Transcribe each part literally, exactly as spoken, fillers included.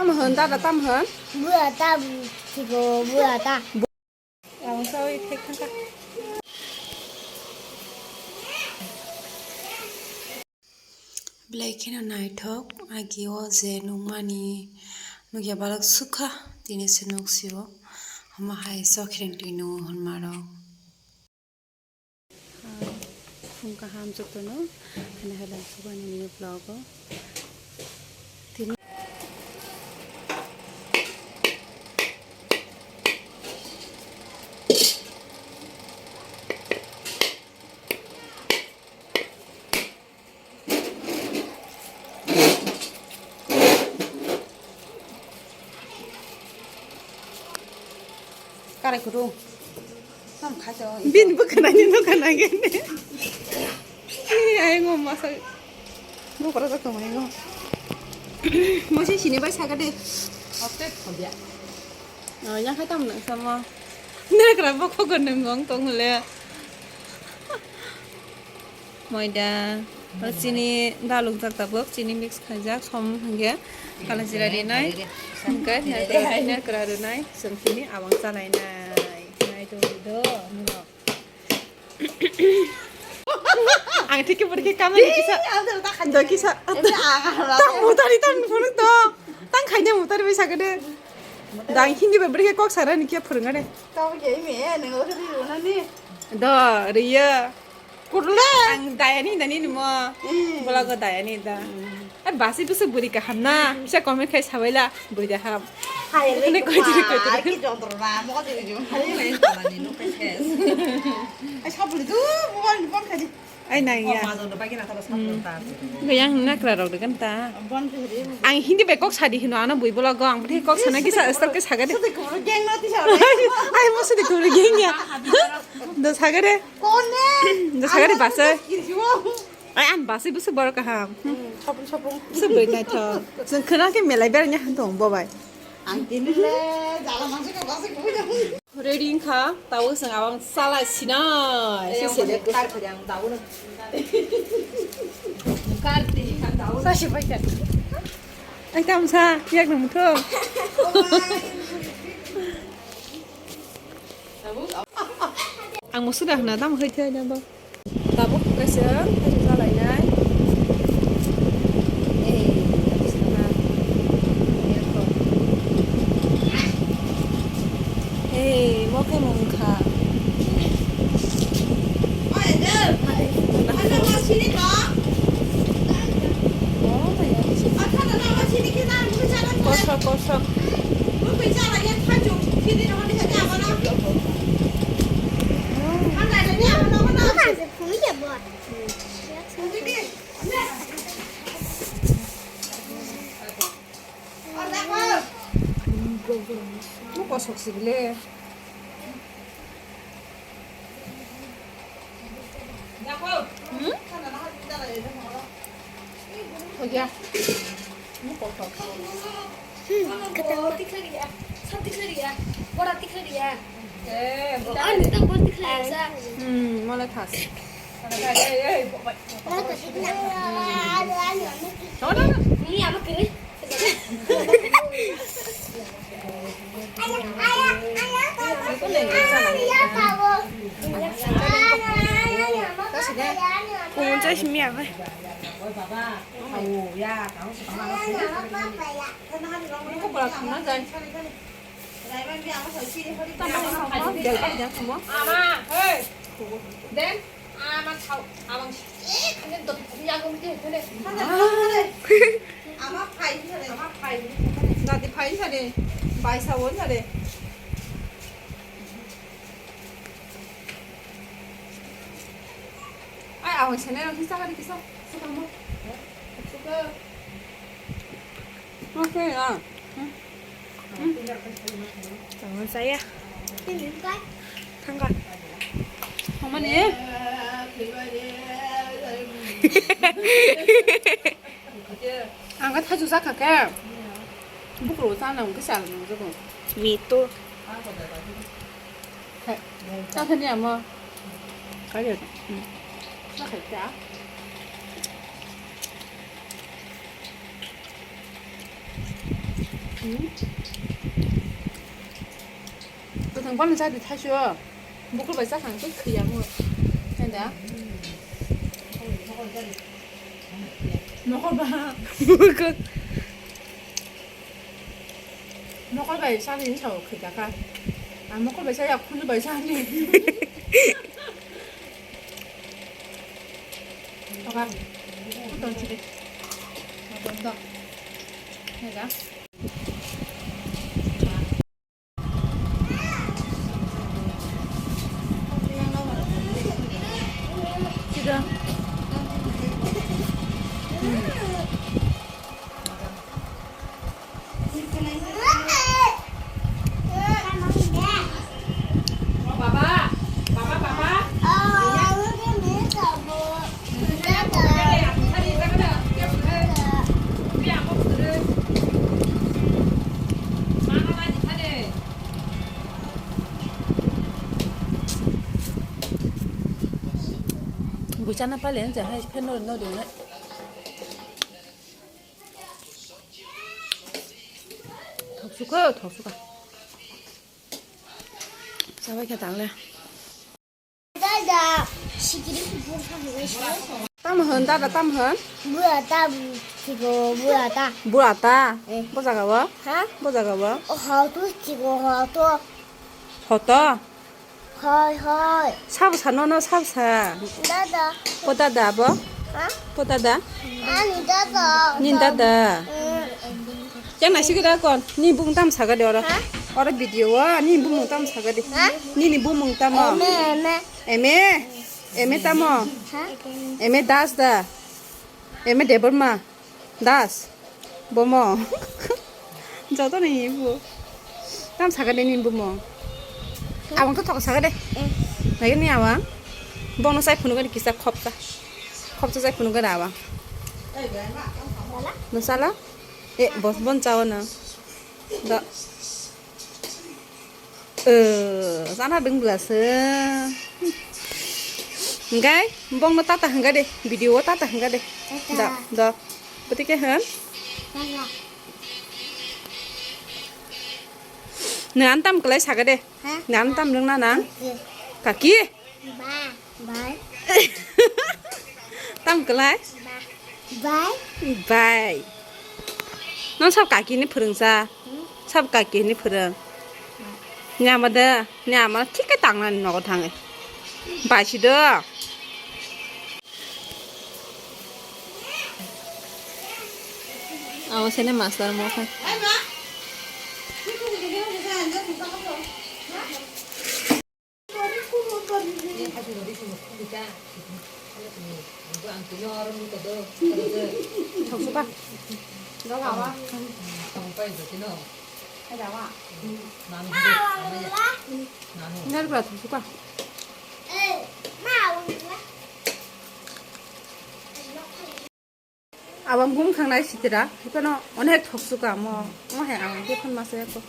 Tam hwn, dada, tam hwn. Bua ta, siko, bua ta. Ang sawi thek thangka. Belai kheno naithok, agi o je nukmani nukya balok sukha, tini se nuk sio. Hama hai chokhreng twi nungo hwnmarok. Phung kaham jotono, hwnwi hai lang sugo ani nini vlog o. Tini Karai kutung. Tam khaito. Bin bwkhanani nukha nangkhe. Ai ngo masa. Ngo pora jak tongmani ngo. Mosi sini bai saka de. Oke, khobya. Oh, yang khatam nang sama. Nera kra bokho goneng gong tong le. Moida, chini dalukjak tabuk, chini mix khaijak, som hwnkhe kala jira rinai, hwnkhe nerkra, nerkra rwnai, chwng tini abang chalainai. Nai do, do, nino. Ang thik khe bwrwi khe kamani kisa, do kisa, tang mutari tang phunuk do, tang khaina mutari bai sakhe de. Dang hindi bai bwrwi khe kok sarani khe phwrwngare. Tamo khe ime, nang o ri rwnani. Do, riya. Kurle. Ang dayani dani nimo. Hmm. Bolago dayani da. Hmm. Ai basi busu buri kaham na. Bisa comment khai sabaila buri da ham. Hai le. Koi diri, koi diri. Ai ki jontro na, mo diri jo. Hai le tolani no kai ses. Ai sabuli du, mo ni bon khai di. Ai nang ya. Mazo do bagi na ta sabuli ta. Gayang nakra rok degan ta. Bon khai di. Ang hindi bai kok sadi hino ano bui bolago ang budi kok sana kisa stop ke saga de. Sadi kubur geng no tisa. Ai mo sadi kubur geng ya. Do sagare. Kone. Do sagare basa. Ai an basi busu bor kaham. Sapung sapung. Busu bor naithok. Jeng khana ke melai ber nya han tong bo bai. Ang tini le jala mangsa ka basa kubur. Ready wngkha, tabuk chwng abang chala sinai. Ei, se ang sele. Kar phari ang tabuk no. Kar di, ang tabuk no. Sa si pai kha. Ai, tamsa, yak nang mutho. Ang musuda hna, tam khai thai na ba. Tabuk kaisa, kaisa chalainai. Ei, kaisa na. Ei, mo khe mung kha. Kosok, kosok. Mo kosok sibile. Hmm? Hoja. Mo kosok. Hmm, kata. Bora tikha riya. Sa tikha riya. Bora tikha riya. Eh, bora. Ani ta bora tikha riya sa. Hmm, mala thas. Ni ama kiri. Kung chai simi abai. Ama, hey. Den, ama thau, abang si, khane dot, ni agom di, khane. Ama phai, ama phai. Dati phai sare, bai sa won sare. Ai, abang sene rang kisa hari kisa, suka mo. Suka. Oke, ya. Hmm. Hmm. Tangan saya. Tangga. Mama ni. Ang ka thaju sa kha ke. Bukro sa nang ke sal nang jogo. Mi to. He. Ta thani ama. Ka ya. Hmm. Sa kha ta. Kwthang bwlwi chadi thaisio. Bukur bai chakhang tei khwi ya mo. Henda. Mokol ba. Mokol bai sani ni sao khwi dakha. Ang mokol bai saya khunu bai sani. Oka. Kuton chiri. Kuton to. Henda. Buchana pale, ang jahai fan no, no, no. Thok suka, thok suka. Sabai khe tangle. Dada, sikiri kubur kha hwnkhe sini. Tam hwn, dada, tam hwn? Bura ta, siko, bura ta. Bura ta? Eh. Bo jaga o? Ha? Bo jaga o? O, hoto, siko, hoto. Hoto? Hoi, hoi. Sabo sa, nono sabo sa? Dada. Bo dada bo? Ha? Bo dada? Ani dada. Nini dada? Mm. Yang nasi kita kon, ni bung tam saga de oro. Ha? Oro video wa, ni bung tam saga de. Ha? Ni ni bung tam o. Eme, eme. Eme? Eme tamo? Ha? Eme Das da. Eme Debbarma. Das. Bomo. Joto ni ibu. Tam saga de ni bomo. Abang to thok saga de. Eh. Lagi ni abang. Bono sai phunu gani kisa khopsa. Khopsa sai phunu gani abang. Masala? Eh, bos bon chawa na. Da. Eh, sana deng belase. Hingkai, bong no tata hingka de, video o tata hingka de. Tata. Da, da. Beti ke hen? Tata. Nang antam kelai saga de. Ha? Nang antam deng na nang? Oke. Kaki? Ba. Bai. Tam kwlai? Ba. Bai. Bai. Nang sab kaki ni phwrwngsa? Hmm? Sab kaki ni phwrwng? Ba. Nyama da, nyama thik khe tangnani nogo thangwi. Bai si do. Abo sene master mo khe. Thoksuka. Doga wa. Hai dawa. Nani ba thoksuka. Abang bumkhangnai sitira, hikano onek thoksuka mo, mo hai abang khe phunma se ko.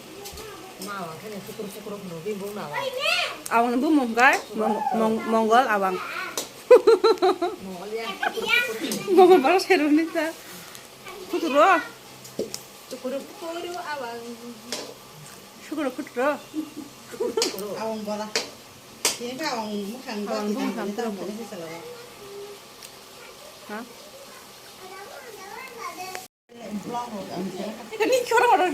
Ma abang khe ne sukur sukur phunu bini bung na abang. Abang ni bumung khe mong-, mong-, mongol abang. Mongol ya, sukur sukur phunu. Mongol baro seruni ta. Kuturo. Sukur sukur abang. Sukur kuturo. Abang bola. Khe khe abang bumung khe abang bumung khe abang bumung khe. Ha? Ini khoro khoro.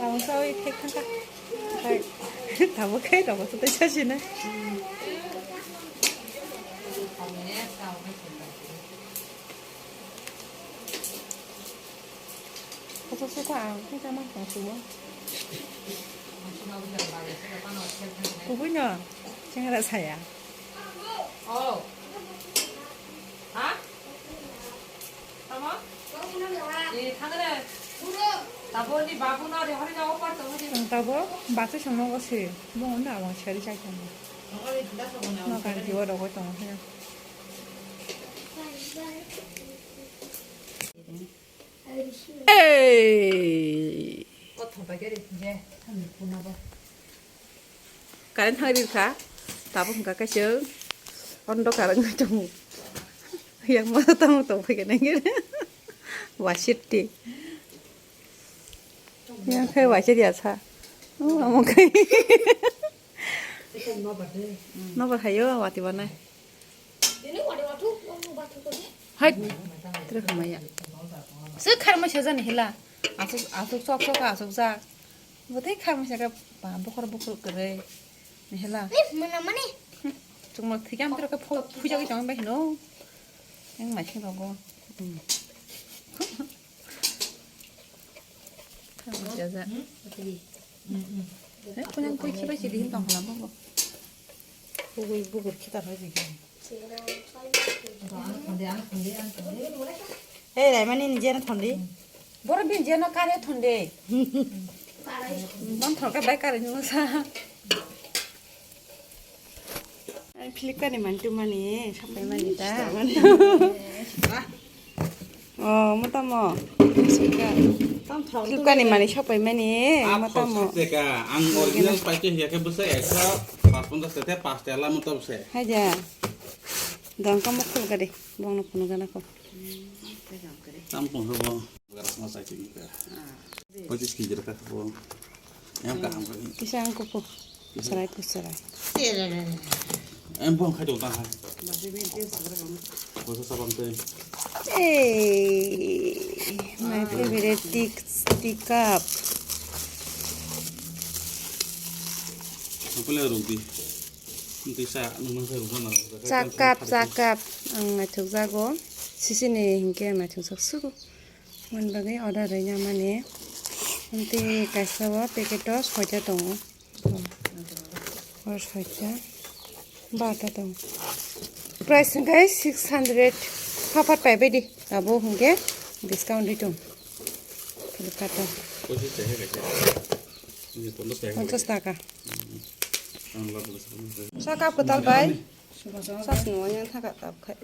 Ang sawi thek thangkha. Hai. Tabuk khai rogo sutai sasina. Kotor se ko ang khe tamo tong subo. Kubui no chengra saya. Oh. Ha? Tamo? Eh, thangre. Tabo ni babu no re hori na opar to hori. Tabo batu somo go se. Bo na wa sari chai tamo. No kan jiwa rogo tong hena. Ei. Current thang ri kha. Tabuk hwnkha kaisa ondo current wngwi tongo. Yang ma tamo tong phai kene ngere. Wasiti. Yang khai wasit ya sa. Oh, amo khai. Nobar hayo wati banai. Hai. Terus maya. Se khar ma sajani hila. Asuk asuk sok sok asuk jak. Bothai khar ma saga ba bukhor bukhor kere. Nihela. Mana mani. Chungma thikam tero ke phu-, phuja ke chong bai hino. Yang mai sing rogo. Jaja. Eh, punya kui kiba sih dihin tong hala bobo. Bugui bugur kita lagi. Hey, Raimani, ni jena thondi. Boro bin jena kare thondi. Bon thorka bai kare nungsa. Ai, Flipkart ni mantu mani, sapai mani ta. Oh, mo tamo. Flipkart ni mani sapai mani, mo tamo. Ang original paite hiya ke bwsa ekso pas ponchas tete pas tela mo tabse. Haja. Dong kamo khul gade, bong no phunu gana ko. Tam pung bo. Gara sama sai tingka. Pochis kg raka bo. Em kaham kani. Kisa ang kupu. Sarai pu sarai. Em bong khai dong ta hai. Bosa sabam te. Hey, my favorite tea, tea cup. Napule rugdi. Tisa nungmang sa rugma na. Chakap, chakap. Ang naithok jago. Sisini hinkhe naithok jak sugo. Mani bagwi order rwina mani. Amtwi kaisa o packet o soita tongo. O soita. Barta tongo. Price hwnkhe six hundred. Hafar paibaidi. Abo hwnkhe discount ri tong. Flipkart o. Ponchas taka. Saka kwtal bai. Sas no yang thaka tap khai.